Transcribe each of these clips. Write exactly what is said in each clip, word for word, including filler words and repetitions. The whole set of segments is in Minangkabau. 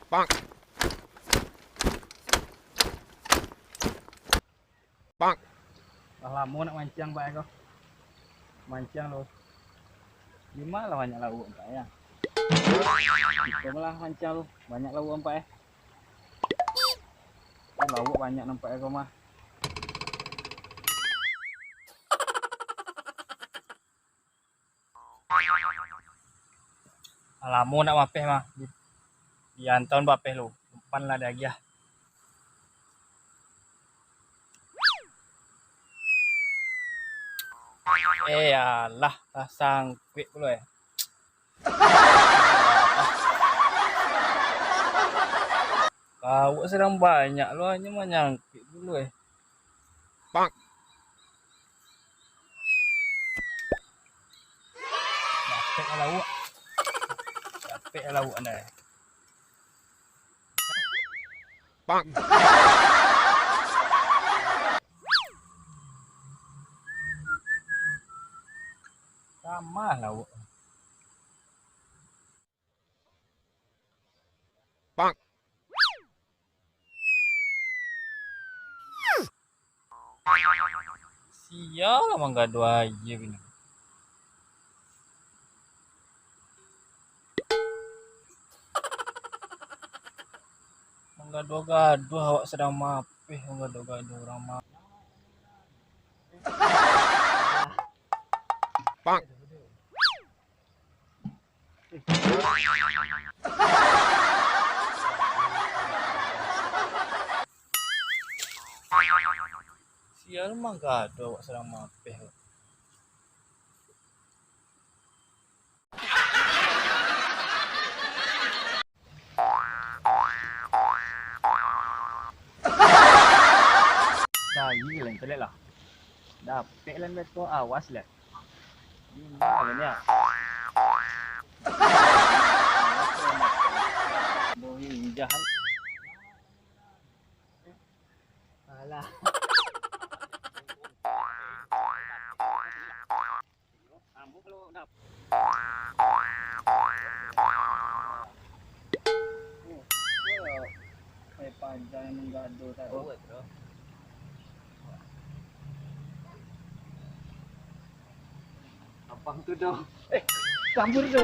Pak. Pak. Lah lamo nak manciang, Pak, ko. Manciang lo. Di ma lah banyak lauak, Pak, yo? Kito lah manciang lo, banyak lauak, Pak, eh. Lauak banyak nampak, eh, ko mah. Lamo nak mapeh mah. Di, di antaun bapeh lo. Umpan lah diagiah. Eh, alah, lah sangkuik pulo, eh. Kawak sadang banyak lo, hanyo manyangkuik pulo, eh. Pak. Dapek lah lauak. Dapek lah lauak, nah. Pak. Ramah lauak. Pak. Sia lah manggaduah aia bini. Manggaduah-gaduah awak sadang mapeh, manggaduah-gaduah urang ma-, Pak. Sial, manggaduah awak sadang mapeh. Cari lah, intelek lah. Dapek lah, betul, awas lah. Gimana ni, ah? Bohong jahat. Alah. Abang tu doh. Eh, campur tu.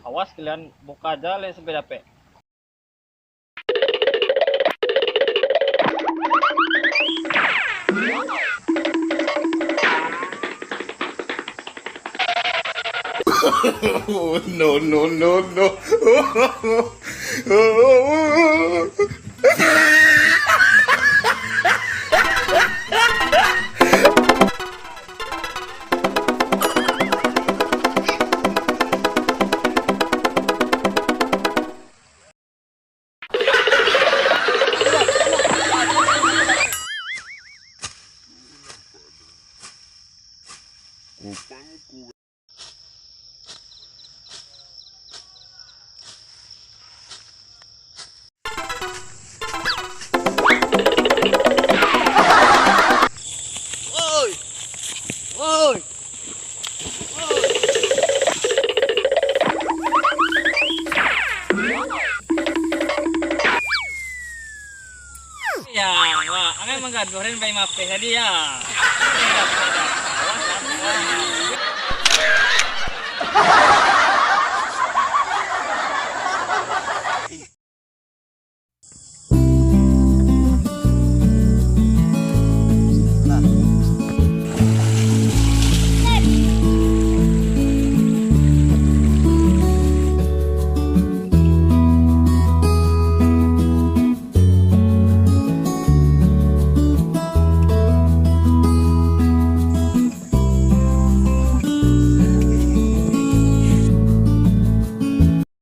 Awas kalian, buka aja lah sampai dapek. No, no, no, no. Oi! Oi! Ya, wah, amai manggaduah den pai mapeh tadi, ya.